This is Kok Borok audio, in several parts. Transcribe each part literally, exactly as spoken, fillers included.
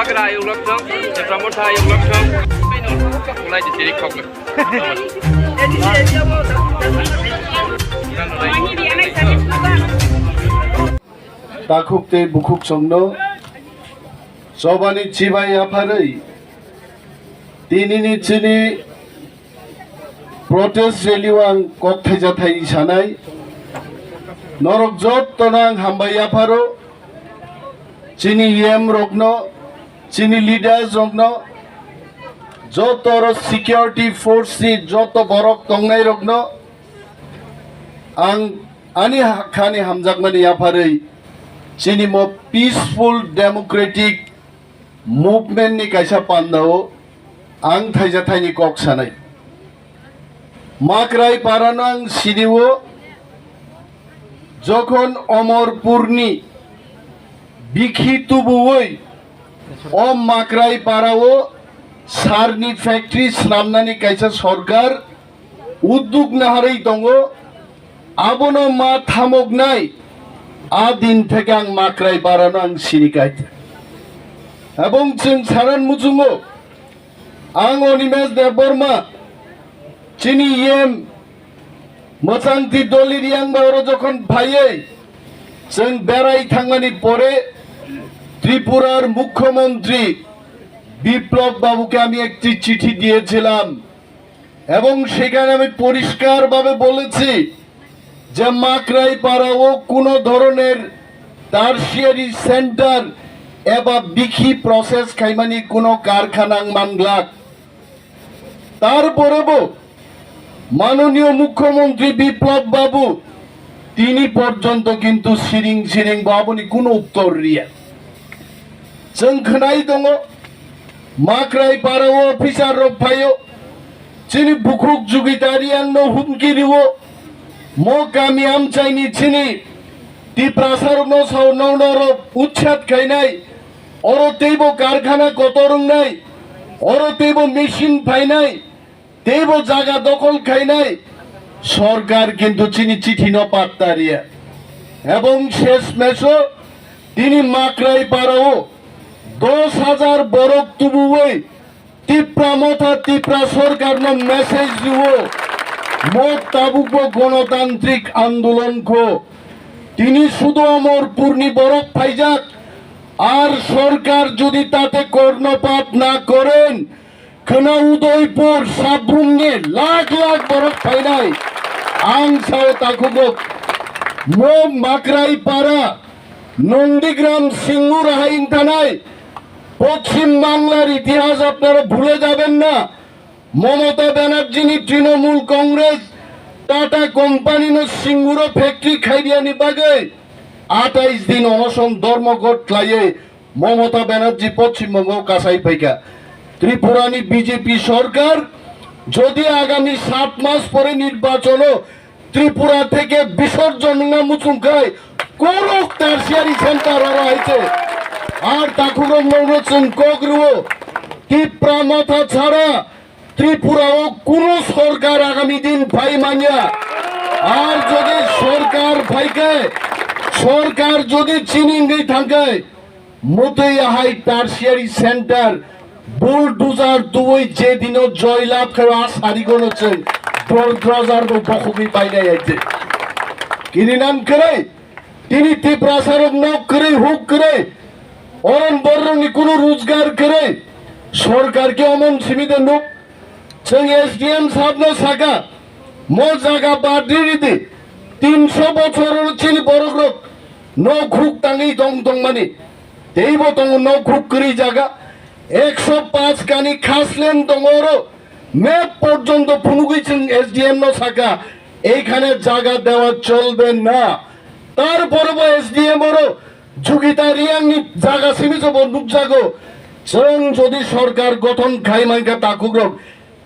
Kra ayuk lok song, Chepra Motha ayuk lok song. Ulai di sirik khok. Takhuk tei bukhuk songno chobani chibai yapharwi tinini chini protest rally o ang kok thaija thai sanai. Norok jottono ang hambai yapharo, chini E M rokno, chini leaders rokno, joto oro security force ni joto borok tongnai rokno ang ani ha-, khani hamjakmani yapharwi chini mo peaceful democratic movement ni kaisa pandao ang thaija thaini kok sanai. Makrai parano ang sinio, jokhon Omorpurni bikhi tubuwi o Makrai parao sarni factory swnamnani kaisa sorkar udduk naharwi tongo, abono ma thamoknai a din theke ang Makrai parano ang sini kaita. Ebong chwng saran muchungo, ang Animesh Debbarma, chini E M, Mwchangti Doli Riang ba oro jokhon phaiwi chwng berai thangmani pore Tripurar Mukhyamantri Biplab Babuke ami ekti chithi diyechellam. এবং সেখানে আমি পরিষ্কারভাবে বলেছি যে মাকড়াই পাড়াও কোনো ধরনের tertiary centre এবা বিখি প্রসেস খাইমানি কোনো কারখানা মানগ্লাক। তারপরেও মাননীয় মুখ্যমন্ত্রী বিপ্লব বাবু তিনি পর্যন্ত কিন্তু সিরিং সিরিং বাবুনি কোনো উত্তর Riya. Chwng khwnai tongo, Makrai parao officer rok phaio, chini bukhuk Jugita Riangno humki rio, mo kami amchaini chini Tiprasa rokno sao nono rok uchchat khainai, oro teibo karkhana kotor wngnai, oro teibo machine phainai, teibo jaga dokhol khainai, sorkar kintu chini chithi no patta riya. Ebong shesh mesho tini Makrai parao dos hajar borok tubuwi Tipra Motha Tipra sorkar no message riwo, mo tabukbo gonotantrik andolon kho. Tini sudo Omorpurni borok phaijak, ar sorkar jodi tate kornopat na koren, Khwna Udaipur Sabrumni lakh lakh borok phainai. Ang sao takhukgo, mo Makrai para, Nondigram Singur hai wngthanai, Poschim Banglar itihas apnara bhule jaben na. Mamata Banerjee ni Trinamool Congress Tata Company no Singuro factory khairiyani bagwi atais din onoson dhormoghat khlaiwi Mamata Banerjee Poschim Bongo kasai phaikha. Tripura ni B J P sorkar jodi agami sat mas pore nirbachono Tripura theke bisorjon wngna muchung khai korok tertiary center oro hai se. Ar takhurok nokno chwng kok rwo, Tipra Motha chhara Tripura o kunu sorkar agami din phai manya. Ar jodi sorkar phai khai, sorkar jodi chini wngwi thang khai, Motwi ahai tertiary center bulldozer tuwi je dino joy lab khaio a sarigono chwng bulldozer bo bokhogwi painai aite. Kini nam kwrwi, tini Tiprasa rok nok kwrwi, huk kwrwi, oron borrokni kunu rojgar kwrwi, sorkar khe omon simi de nuk. Chwng S D M sabno saka, mo jaga badri ridi, tinso bochor oro chini borok rok nok huk tangwi tong tongmani, teibo tongo nok huk kwrwi jaga, ekso panch kani khaslen tongo oro, map porjonto phunugwi chwng S D M no saka, এইখানে জায়গা দেওয়া চলবে না। তারপরে S D M oro Jugita Riangni jaga simi jobo nukjago. Chwng jodi sorkar gothon khai mankha takhukrok,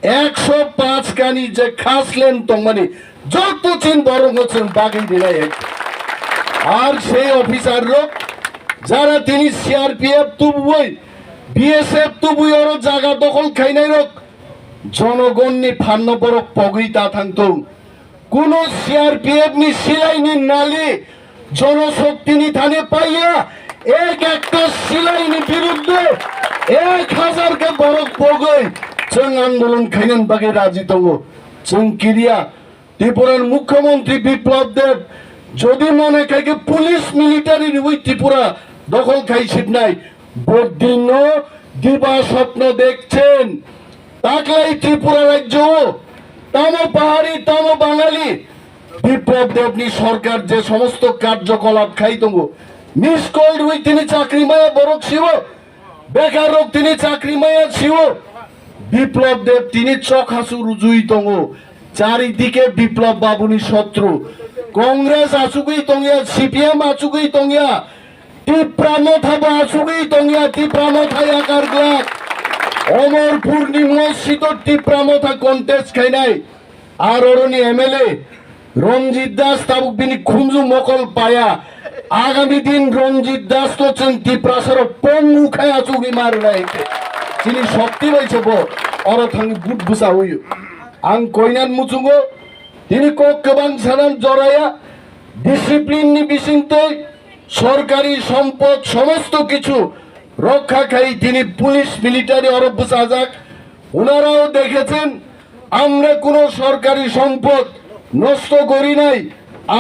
ekso panch kani je khaslen tongmani joto chin borokno chwng bagwi rinai hai. Ar sei officer rok jara tini C R P F tubui, B S F tubui oro jaga dokhol khainai rok jonogonni phanno borok pogwi ta thangtung. Kuno C R P F ni silaini nali Jonoshokti ni thani paiya, ek ekta silaini birudde Ek hazar khe borok pogwi chwng andolon khainani bagwi raji tongo. Chwng kiriya. Tripura ni Mukhyamantri Biplab Deb jodi mone khai khe police military riwi Tripura dokhol khai sibnai, bo dinno diba swpno dekhchen. Taklai Tripura rajyo o tamo pahari, tamo Bangali, Biplab Deb ni sorkar je somosto karjokolap khai tongo, miss call riwi tini chakri maya borok siwo, bekar rok tini chakri maya siwo. Biplab Deb tini chok hasu rujui tongo. Charidike Biplab Babuni sotru. Congress achugwi tongya, C P M achugwi tongya. Tipra Motha bo achugwi tongya, Tipra Motha yakar glak. Omorpur ni mosjid o Tipra Motha contest khainai. Ar oroni M L A Ranjit Das tabuk bini khunju mokol paya. Agami din Ranjit Das to chwng Tiprasa rok pongu khai achugwi marnai hwnkhe. Chini shokti bai se bo oro thangwi but bwsa hoyo. Ang koinan muchungo tini kok kwbang sanan joraya discipline ni bisingtwi sorkari sompod somosto kichu rokha khai tini police military oro bwsajak. ওনারাও দেখেছেন, আমরা কোনো সরকারি সম্পদ নষ্ট করি নাই,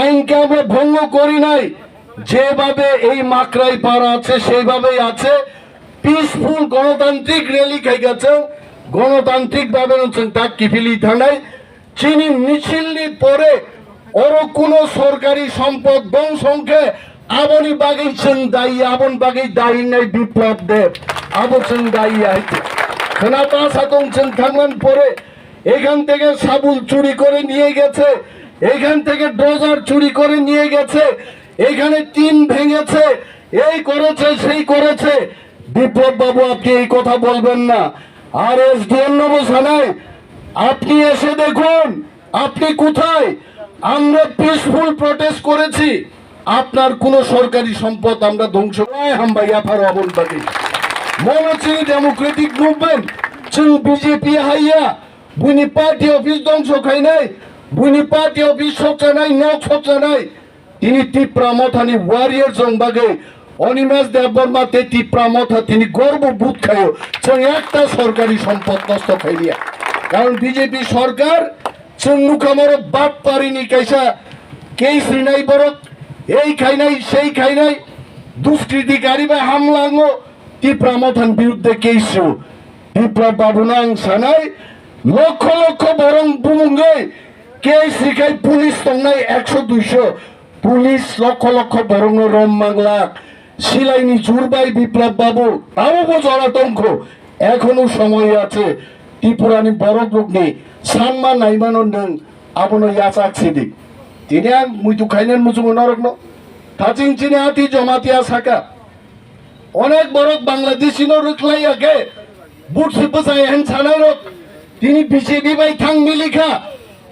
আইনকে আমরা ভঙ্গ করি নাই। যেভাবে এই মাকড়াই পাড়া আছে সেইভাবেই আছে। পিসফুল গণতান্ত্রিক র্যালি খাই গেছে, গণতান্ত্রিক ভাবে হচ্ছে তা কিফিলি থানায় চিনি মিছিল নি পরে oro kuno sorkari sompod dongso wngkhe aboni bagwi chwng dayi, aboni bagwi dayi wngnai Biplab Deb, abo chwng dayi hai khe. Khwna ta satong chwng thangmani pore এখান থেকে শাবল চুরি করে নিয়ে গেছে, এখান থেকে ডোজার চুরি করে নিয়ে গেছে, এখানে টিন ভেঙেছে, এই করেছে, সেই করেছে। বিপ্লব বাবু, আপনি এই কথা বলবেন না। আর এসডিএম নবসানায় আপনি এসে দেখুন, আপনি কোথায়? আমরা পিসফুল প্রটেস্ট করেছি, আপনার কোনো সরকারি সম্পদ আমরা ধ্বংস নয়, হামবাইয়া ফারো আবুল বাকি। মনে হচ্ছে ডেমোক্রেটিক মুভমেন্ট, চুল বিজেপি হাইয়া, বুনি পার্টি অফিস ধ্বংস খাই নাই, বুনি পার্টি অফিস সচা নাই, নখ সচা নাই। Tini Tipra Mothani warrior chwng bagwi Animesh Debbarma tei Tipra Motha tini gorbo bood khaio, chwng ekta sorkari sompod nosto khailiya. Karon B J P sorkar chwng nukha moro Batparini kaisa case rinai borok, ei khainai, sei khainai, duskriti kari bai hamla wngo, Tipra Mothani biruddhe case rw. Biplab Babuno ang sanai, lokho lokho borong bumungwi case rikhai police tongnai ekso duiso, police lokho lokho borongno rom mangla, silaini jur bai Biplab Babu, abo bo jora tongkho, ekhono somoy ache, Tripurani borok rokni sanma naimano nwng abono yachak sidi. Tini ang muitu khainani muchungo norokno, thaching chini ati Jamatia saka, Onek borok Bangladeshi no rwkhlai ya khe, but se bwsai hen sanai rok. Tini B J P bai thang milikha.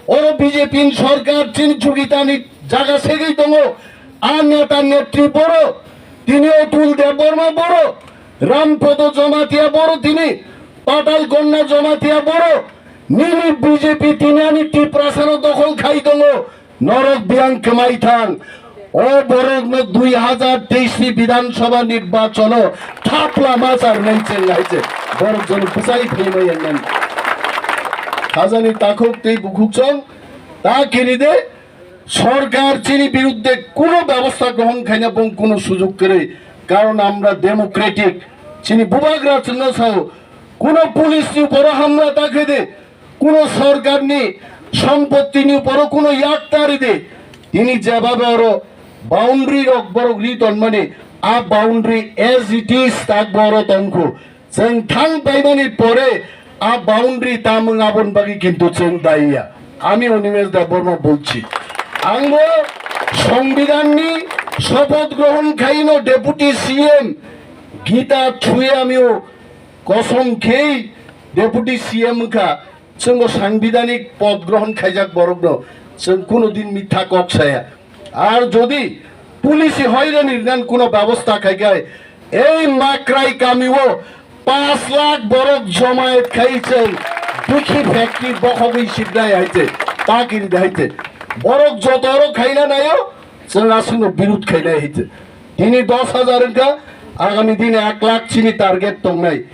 Oro B J P ni sorkar chini chugitani jaga segwi tongo. A neta netri boro, tini Atul Debbarma boro, Rampodo Jamatia boro, tini Patal Konna Jamatia boro. Nini B J P tini ani Tiprasa no dokhol khai tongo. Norok biyang kwmai thang. O borokno dui hazar teis ni Bidhan Sabha nirbachon o thapla ma charnai cheng hai se. Borok jono bwsai phaimai yang nani. Khajani takhuk tei bukhuk chong ta kiri de. Sorkar chini biruddhe kuno byabostha grohon khaina bong kuno sujug kwrwi. Karon amra democratic. Chini bubagra chwngno sao. Kuno police ni uporo hamla ta khe de. Kuno sorkarni sompottini uporo kuno yak ta ride, tini jebhabe oro boundary rok borok ri tonmani, a boundary as it is tak bo oro tongkhu. Chwng thang paimani pore a boundary tamung aboni bagwi kintu chwng daiya. আমি অনিমেষ দেববর্মা বলছি, angbo সংবিধানni শপথ গ্রহণ খাইনো deputy CM Gita ছুঁয়ে আমিও Kosom khei Deputy C M wngkha, chwngbo sangbidhanik pod grohon khaijak borokno chwng kuno din mitha kok saya. Ar jodi police hoirani rinan kuno byabostha khaikhai, ei Makrai kamio pash lakh borok jomayet khai chwng bikhi factory bokhogwi sibnai hai se, ta kiri hai se. Borok joto oro khaina naio, chwng aswkno birud khainai hai se. Tini dos hajar wngkha, agami dini ek lakh chini target tongnai.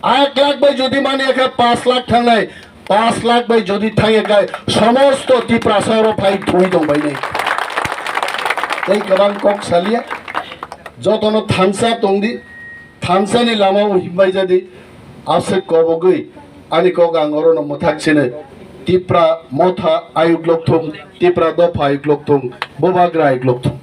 Ek lakh bai jodi mani khe paanch lakh thangnai, paanch lakh bai jodi thangya khe somosto Tiprasa oro phai thwi tong bai nai. Tei kwbang kok salia, jotono thansa tongdi, thansani lama o himbai jadi, aswk kobogwi ani kok ang orono mwthak sini, Tipra motha ayuk lok thung, Tipra dopha ayuk lok thung, Bubagra ayuk lok thung.